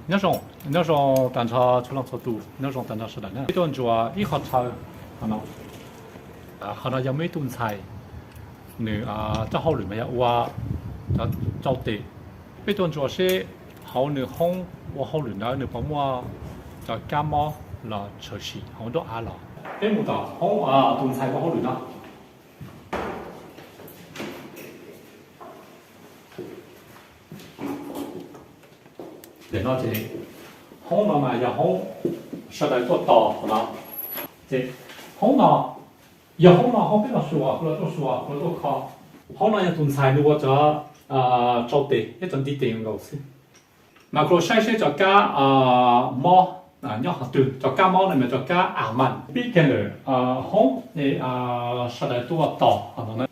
Nyob zoo, nyob zoo tag nrho txhua leej txhua tus, nyob zoo tag nrho sawv daws na. Peb tuaj ntsuas ib qho chaw, qhov no, qhov no yog muaj ib tug ntxhais, nws cov hauj lwm mas yog ua cov tsau tes. Peb tuaj ntsuas seb hauv nws hoob ua hauj lwm ntawd nws puas muaj cov kab mob los tshwm sim hauv nruab av los. Peb mus tom hoob tus ntxhais ua hauj lwm no. Nim no ces hoob no mas yog hoob sawv daws tuaj tos no. Ces hoob no, yog hoob no hoob peb los xyuas, kuv los tuaj xyuas, kuv los tuaj kho. Hoob no yog tus ntxhais nws ua cov tsau tes thiab cov ntiv tes nkaus xwb. Mas kuv los saib seb cov kab mob nyob qhov twg, cov kab mob no mas cov kab a mas pib kiag ntawm hoob sawv daws tuaj tos no na.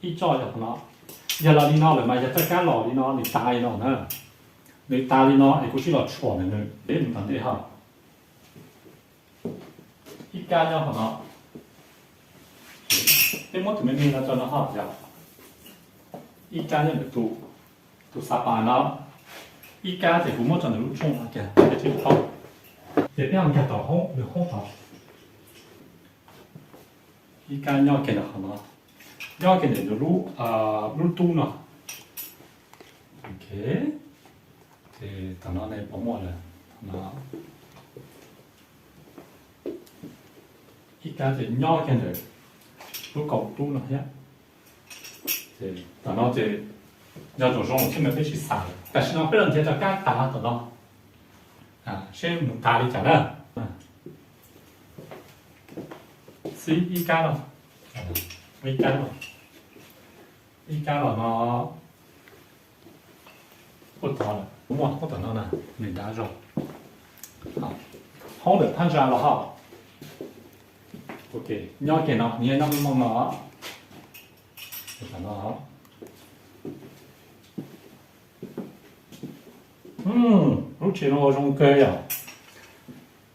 Ib txoj yog qhov no, yog los li no lawm mas yog txoj kab los li no, nws tas li no na. Nws tas li no es kuv sib los tshuam ntawm nws, peb mus tom ntej ho. Ib kab nyob qhov no, peb muab tus me me no tso no ho yog. Ib kab nyob ntawm tus, tus xav pas no, ib kab ces kuv muab tso ntawm lub rooj no kiag, ces peb ho nkag tom hoob, nws hoob tod. Ib kab nyob kiag ntawm qhov no, nyob kiag ntawm nws lub, lub tub no. Ok, ces tom no nej puas muaj lawm no. Ib kab ces nyob kiag ntawm lub kaum tub no thiab. Tom no ces yog tsoom zoo thiab mas peb tsis xav lawm. Tam sim no peb los nrhiav cov kab tas tom no seb mus tas li cas na. Xib ib kab no, ib kab no, ib kab los no. Puag tod lawm, muaj puag tom no na, nws dav zog. Hoob ntawm phab ntsa los ho. Ok, nyob kiag no, nws nyob meej meej no. Lub tsev no ua zoo kawg yom.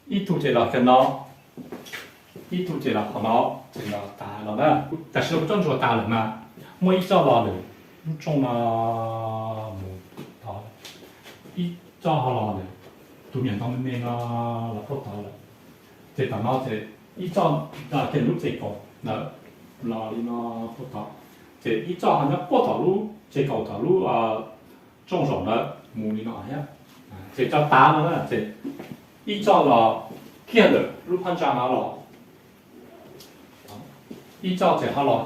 Ib tug ces los kiag no, ib tug ces los qhov no, ces los tas no na. Tam sim no kuv coj ntsuas tas lawm mas muaj ib txoj los lawm, lub rooj no mus tod. Ib txoj ho los lawm, tus me nyuam ntoo me me no los puag tod lawm. Ces tom no ces ib txoj kiag lub tsev kaum ntawd los li no puag tod, ces ib txoj ho nyob puag tom lub tsev kaum tom lub rooj zaum ntawd mus li no thiab. Ces cov tav no na ces ib txoj los kiag ntawm lub phab ntsa no los, ib txoj ces ho los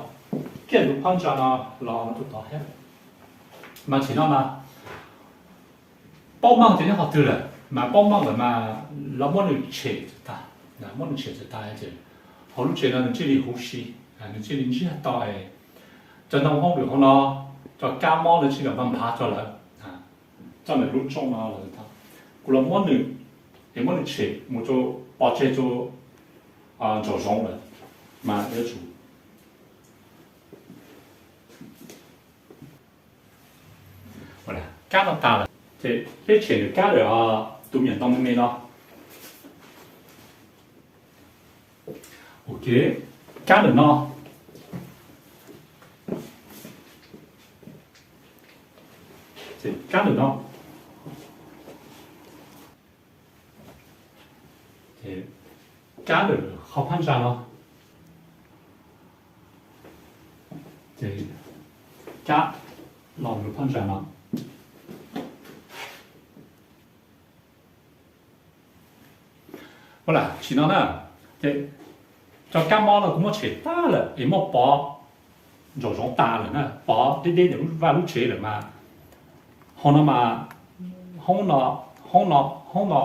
kiag ntawm lub phab ntsa no los rau tod thiab. Mas tam sim no mas paub meej ces nyob qhov twg lawm, mas paub meej lawm mas lawv muab nws tshem tag, muab nws tshem tag ces hauv lub tsev no nws thiaj li huv si, nws thiaj li ntsiag to es cov ntoo hauj lwm hauv no, cov kab mob no thiaj li npaj nphav rau lawv. Txoj ntawm lub rooj no los tag, kuv los muab nws, es muab nws tshem mus rau pov tseg rau nraum zoov lawm, mas yuav tsum kab no tas lawm ces peb tshem nws kab lawm, tus me nyuam ntoo me me no. Ok, kab ntawm no, kab ntawm no, kab ntawm qhov phab ntsa no, ces kab los ntawm phab ntsa no. Ua tam sim no na, ces cov kab mob no kuv muab tshem tag lawm es muab pov nraum zoov tas lawm na, pov deb deb ntawm lub vaj lub tsev lawm mas, hauv no mas, hoob no, hoob no, hoob no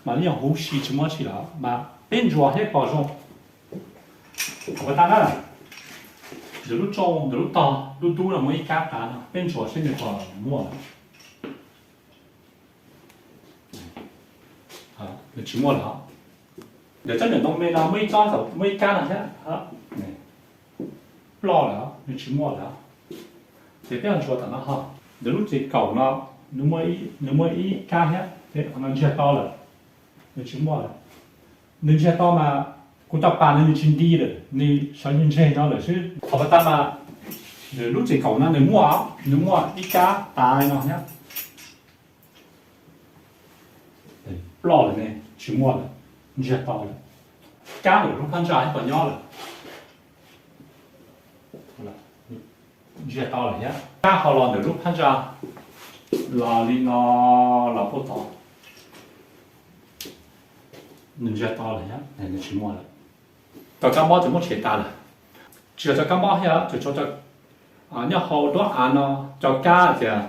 mas yeej huv si tsis muaj dab tsi lawm mas peb ntsuas thiab pom zoo. Qhov tas na, ntawm lub rooj, ntawm lub tog, lub tub no muaj ib kab tas no, peb ntsuas seb nws puas muaj lawm. Nws tsis muaj lawm. Ntawm tsob me ntoo me no muaj ib tsob, muaj ib kab no thiab, ploj lawm, nws tsis muaj lawm. Ces peb ntsuas tom no ho, ntawm lub tsev kaum no, nws muaj ib kab thiab, qhov no ntsiag to lawm, nws tsis muaj lawm. Nws ntsiag to mas kuv cov pas nws tsis nti lawm, nws sawv ntseg no lawm xwb. Qhov pas tas mas nws lub tsev kaum no nws muaj, nws muaj ib kab tas li no thiab. ploj lawm ne, tsis muaj lawm, ntsiag to lawm. Kab ntawm lub phab ntsa puas nyob lawm? Ntsiag to lawm thiab. Kab ho los ntawm lub phab ntsa los li no los puag tod, nws ntsiag to lawm thiab, nws tsis muaj lawm. Cov kab mob ces muab tshem tas lawm. Tsis yog cov kab mob thiab, tsuas tshuav nyob hauv duab av no, cov kab tias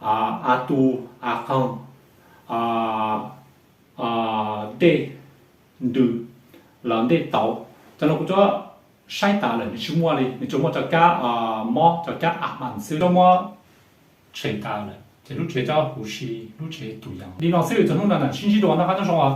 av tu, av qeeg, dej ntws, los dej tauv, cov no kuv twb saib tas lawm, nws tsis muaj li, nws tsuas muaj cov kab mob, cov kab av mas xwb, muab tshem tas lawm ces lub tsev coj huv si, lub tsev tus yees li no xwb. Txog hnub no na, sib ntsib dua, noj qab nyob zoo os.